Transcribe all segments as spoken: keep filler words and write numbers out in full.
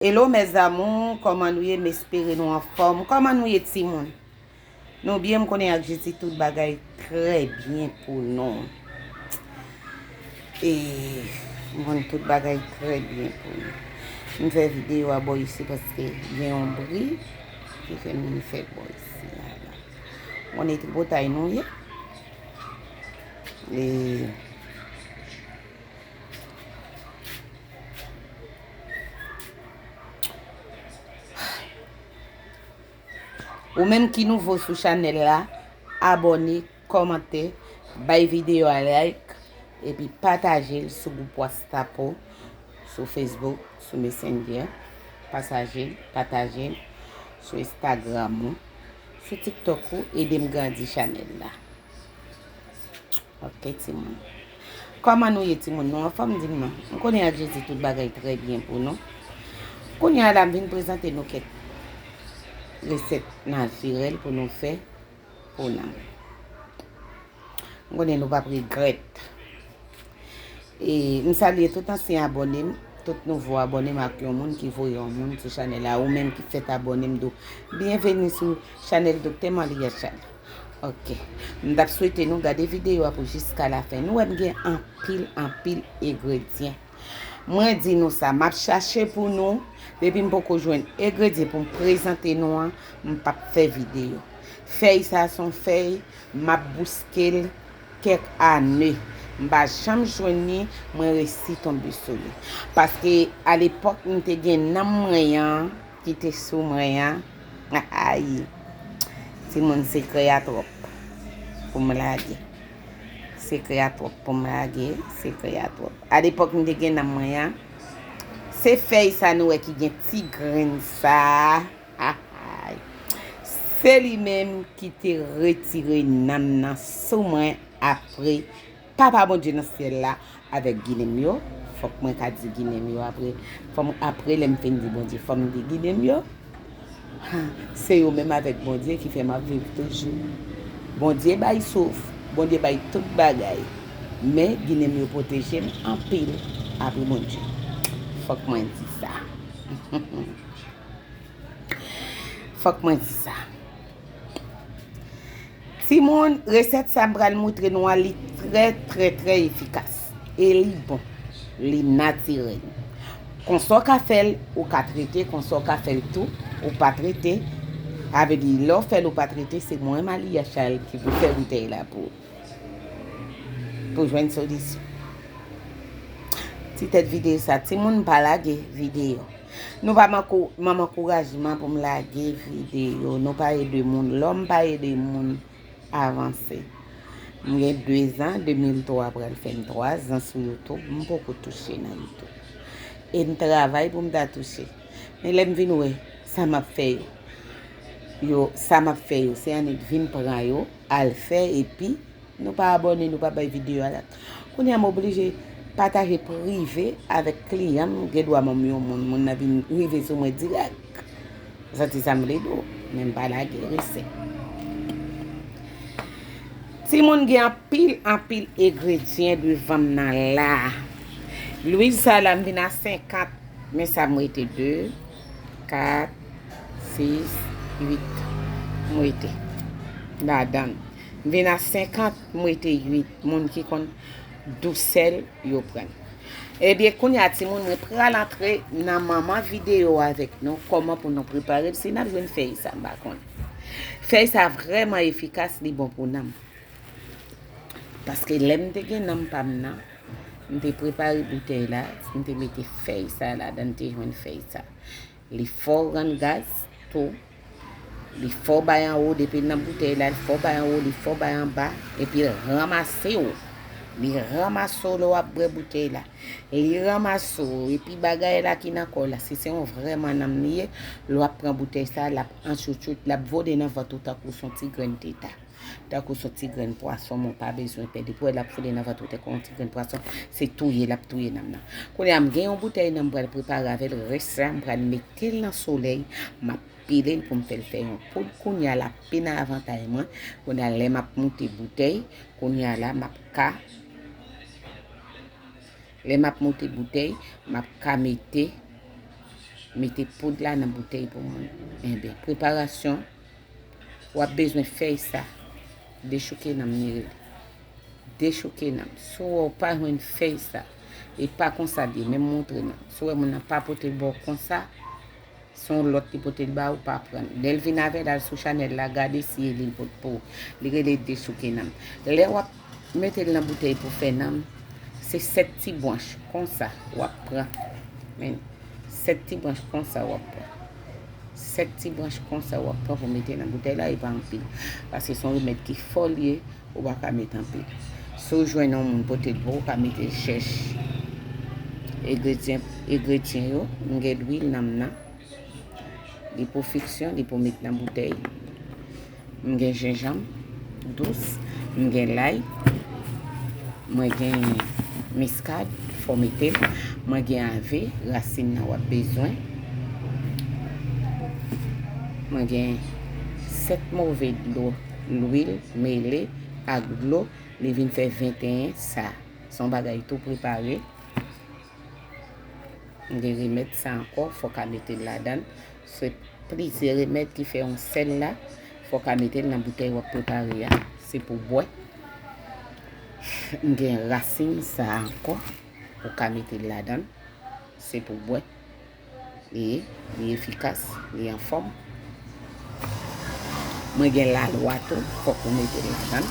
Hello mes amours, kòman nou ye? M espere nou anfòm. Kòman nou ye timoun? Nou byen, m konnen ak Jezi tout bagay trè byen pou nou. E m konnen tout bagay trè byen pou nou. M fè videyo a bò isi paske gen yon bri ki fè m vin fè bò isi a la. M konnen tripotay nou ye. E Ou menm ki nouvo sou chanèl la, abòne, kòmante, bay videyo a like, epi pataje l sou gwoup WhatsApp ou, sou Facebook, sou Messenger, pataje l, pataje l, sou Instagram ou, sou TikTok ou, ede m grandi chanèl la. Ok, timoun. Kòman nou ye, timoun? Nou anfòm, di m non. M konnen ak Jezi tout bagay trè byen pou nou. Kounye a la, m vin prezante nou kèk resèt natirèl pou nou fè pou nanm. M konnen nou p ap regrèt. E m salye tout ansyen abòne m, tout nouvo abòne m ak yon moun ki voye yon moun sou chanèl la, ou menm ki fèk abòne m tou. Byenveni sou chanèl Doktè Malia Charles. Ok. M t ap swete nou gade videyo a pou jiska lafen. Nou wè m gen anpil, anpil engredyan. Mwen di nou sa, m ap chache pou nou. Depi m poko jwenn engredyan pou m prezante nou an, m p ap fè videyo. Fèy sa se yon fèy, m ap bouske l kèk ane. M pa janm jwenn li, mwen resi tonbe sou li. Paske alepòk m te gen nanm mwen an, ki te sou mwen an. Ay, timoun, sekrè a twòp pou m lage. Sekrè a twòp pou m lage, sekrè a twòp. Alepòk m te gen nanm mwen an, se fèy sa nou wè ki gen ti grenn sa. Ay, se li menm ki te retire nanm nan sou mwen apre Papa Bondye nan syèl la avèk ginen m yo. Fòk mwen ka di ginen m yo apre. Fò m, apre lè m fin di Bondye, fò m di ginen m yo. Ha, se yo menm avèk Bondye ki fè m ap viv toujou. Bondye bay souf, Bondye bay tout bagay. Men ginen m yo pwoteje m anpil apre Bondye. Fòk mwen di sa. Fòk mwen di sa. Timoun, resèt sa m pral moutre nou an, li trè, trè, trè efikas. E li bon. Li natirèl. Konsa w ka fè l, ou ka trete, konsa w ka fè l tou, ou pa trete. Sa vle di, lè w fè l, ou pa trete, se mwen, Malia Charles, ki pou fè boutèy la pou ou. Pou jwenn solisyon. Ti tèt videyo sa, timoun, pa lage videyo. Nou pa manko-, manm ankourajman pou m lage videyo. Nou pa ede moun. Lòm pa ede moun avanse. M gen de zan, de mil twa pral fè m twa zan sou YouTube. M poko touche nan YouTube. E m travay pou m ta touche. Men lè m vin wè sa m ap fè yo, yo, sa m ap fè yo, se annik vin pran yo, al fè, epi nou pa abòne, nou pa bay videyo a like. Kounye a m oblije pataje prive avèk kliyan m, gen dwa menm yon moun, moun nan vin rive sou mwen dirèk. Ou santi sa m vle di w, men m pa lage resèt. Timoun, gen anpil, anpil engredyan devan m nan la. Lwil sa la, m vin a senkant, men sa m rete de, kat, sis, uit. M rete ladan l. M vin a senkant, m rete uit. Moun ki konn dousè l, yo pran. Ebyen, kounye a, timoun, mwen pral antre nan manman videyo avèk nou, kòman pou nou prepare l, si n ap jwenn fèy sa, m pa konnen. Fèy sa vrèman efikas, li bon pou nanm. Paske lè m te gen nanm pa m nan, m te prepare boutèy la, m te mete fèy sa ladan, m te jwenn fèy sa. Li fè w rann gaz tou. Li fè w bay anwo, depi l nan boutèy la, li fè w bay anwo, li fè w bay anba, epi l ranmase w. Li ranmase w lè w ap bwè boutèy la. Li ranmase w, epi bagay la ki nan kò w la, si se yon vrè mannanm li ye, lè w ap pran boutèy sa, l ap antyoutyout, l ap vole nan vant ou tankou s on ti grenn teta. Tankou s on ti grenn pwason, men w pa bezwen pè. Depi w wè l ap vole nan vant ou tankou yon ti grenn pwason, se touye l ap touye nanm nan. Kounye a, m gen yon boutèy nan m pral prepare avè l, rès la, m pral mete l nan solèy, m ap pile l pou m fè l fè yon poud. Kounye a, l ap pi nan avantay mwen. Kounye a, lè m ap moute boutèy, kounye a la, m ap ka, lè m ap moute boutèy, m ap ka mete Mete poud la nan boutèy pou moun. Enben, preparasyon, w ap bezwen fèy sa. Dechouke nanm li rele. Dechouke nanm. Si w wè w pa jwenn fèy sa, e pa konsa l ye, men m montre nou. Si w wè moun nan pa pote l ba w konsa, se yon lòt li pote l ba ou, pa pran l. Lè l vin avè l, al sou chanèl la, gade si e li l pot pou ou. Li rele dechouke nanm. Lè w ap mete l nan boutèy pou fè nanm, se sèt ti branch konsa w ap pran. Men, sèt ti branch konsa w ap pran. Sèt ti branch konsa w ap pran pou mete nan boutèy la, e pa anpil. Paske se yon remèd ki fò l ye, ou pa ka met anpil. Si w jwenn yon moun pote l pou ou, ou ka mete l chèch. Engredyan, engredyan yo, m gen lwil nanm nan. Li pou fiksyon, li pou met nan boutèy. M gen jenjanm dous, m gen lay, mwen gen miskad, fò mete l. Mwen gen ave, rasin nan w ap bezwen. Mwen gen sèt move dlo lwil mele ak dlo, li vin fè venteyen sa. Se yon bagay tou prepare. M gen remèd sa ankò, fò w ka mete l ladan l. Se plizyè remèd ki fè yon sèl la, fò w ka mete l nan boutèy w ap prepare a. Se pou bwè. M gen rasin sa ankò, ou ka mete l ladan l. Se pou bwè. Li, li efikas, li anfòm. Mwen gen lalwa tou, fòk ou mete l ladan l.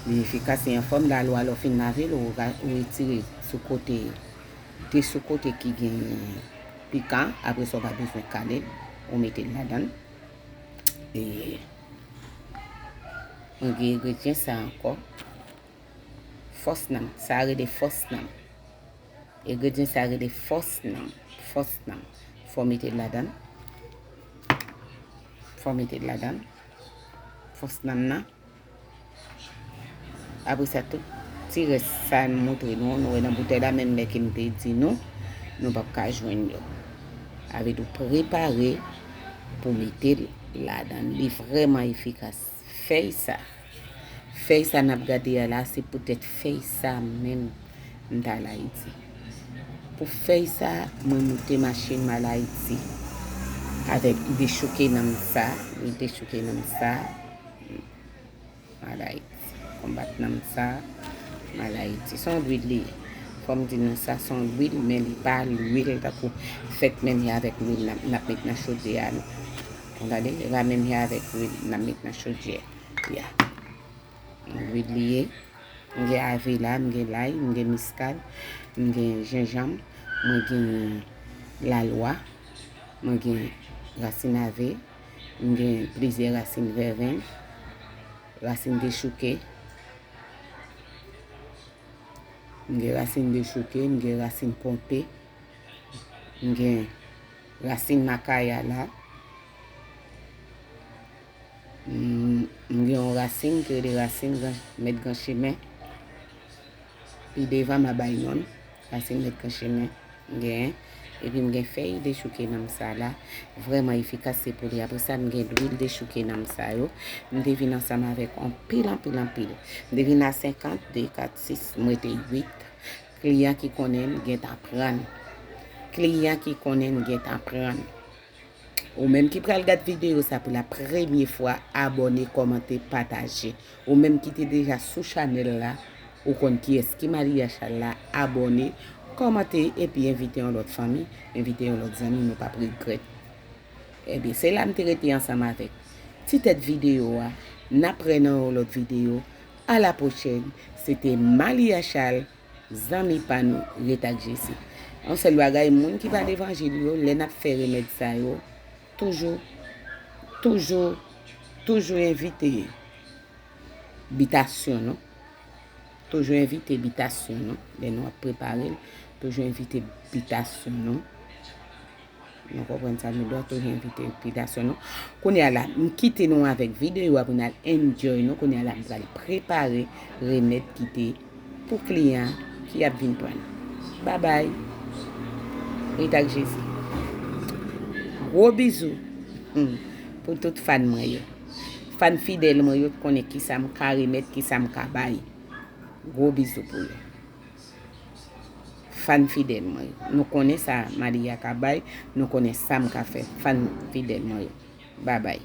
Li efikas, li anfòm. Lalwa, lè w fin lave l, ou ra-, ou retire sou kote, de sou kote ki gen pikan. Apre sa, ou pa bezwen kale l, ou mete l ladan l. E mwen gen engredyan sa ankò. Fòs nanm. Sa a rele fòs nanm. Engredyan sa a rele fòs nanm. Fòs nanm. Fò w mete l ladan l. Fò w mete l ladan l. Fòs nanm nan. Apre sa, tout ti rès sa m montre nou, nou wè nan boutèy la, menm lè ke m te di nou, nou p ap ka jwenn yo. Sa vle di w prepare pou mete l ladan l. Li vrèman efikas. Fèy sa. Fèy sa n ap gade a la, se poutèt fèy sa menm m t al Ayiti. Pou fèy sa, mwen moute machin, m al Ayiti. Avèk dechouke nanm sa, dechouke nanm sa, m al Ayiti. Konbat nanm sa, m al Ayiti. Se yon lwil li ye. Fò m di nou sa, se yon lwil, men li pa lwil tankou fèt menm jan avèk lwil n ap, n ap met nan chodyè a, non. Ou tande? Li pa menm jan avèk lwil n ap met nan chodyè. Ya. Lwil li ye. M gen ave la, m gen lay, m gen miskad, m gen jenjanm, mwen gen lalwa, mwen gen rasin ave, m gen plizyè rasin vèvenn, rasin dechouke, m gen rasin dechouke, m gen rasin ponpe, m gen rasin makaya la. M, m gen yon rasin ki rele rasin gran, mèt gran chemen. Pi devan, m a bay non l, rasin mèt gran chemen. M genyen. Epi m gen fèy dechouke nanm sa la. Vrèman efikas, se pou li. Apre sa, m gen lwil dechouke nanm sa yo. M te vin ansanm avèk anpil, anpil, anpil. M te vin a senkant, de, kat, sis, m rete uit. Kliyan ki konnen m gentan pran. Kliyan ki konnen m gentan pran. Ou menm ki pral gad videyo sa pou la premye fwa, abòne, kòmante, pataje. Ou menm ki te deja sou chanèl la, ou konn kiyès ki Malia Charles la, abòne, kòmante, epi envite yon lòt fanmi, envite yon lòt zanmi, nou p ap regrèt. Ebyen, se la m te rete ansanm avèk ti tèt videyo a. N ap wè nan yon lòt videyo. A la pwochèn. Se te Malia Charles. Zanmi pa nou, ret ak Jezi. Yon sèl bagay, moun ki pa levanjil yo, lè n ap fè remèd sa yo, toujou, toujou, toujou envite bitasyon nou. Toujou envite bitasyon nou. Lè nou ap prepare l, toujou envite bitasyon nou. Nou konprann sa, nou dwe toujou envite bitasyon nou. Kounye a la, m kite nou avèk videyo a pou n al enjoy nou. Kounye a la, m pral prepare remèd ki te pou kliyan ki ap vin pran. Babay. Ret ak Jezi. Gwo bizou, hmm, pou tout fan mwen yo. Fan fidèl mwen yo, konnen kisa m ka remèt, kisa m ka bay. Gwo bizou pou yo. Fan fidèl mwen yo. Nou konnen sa Malia ka bay, nou konnen sa m ka fè. Fan fidèl mwen yo. Babay.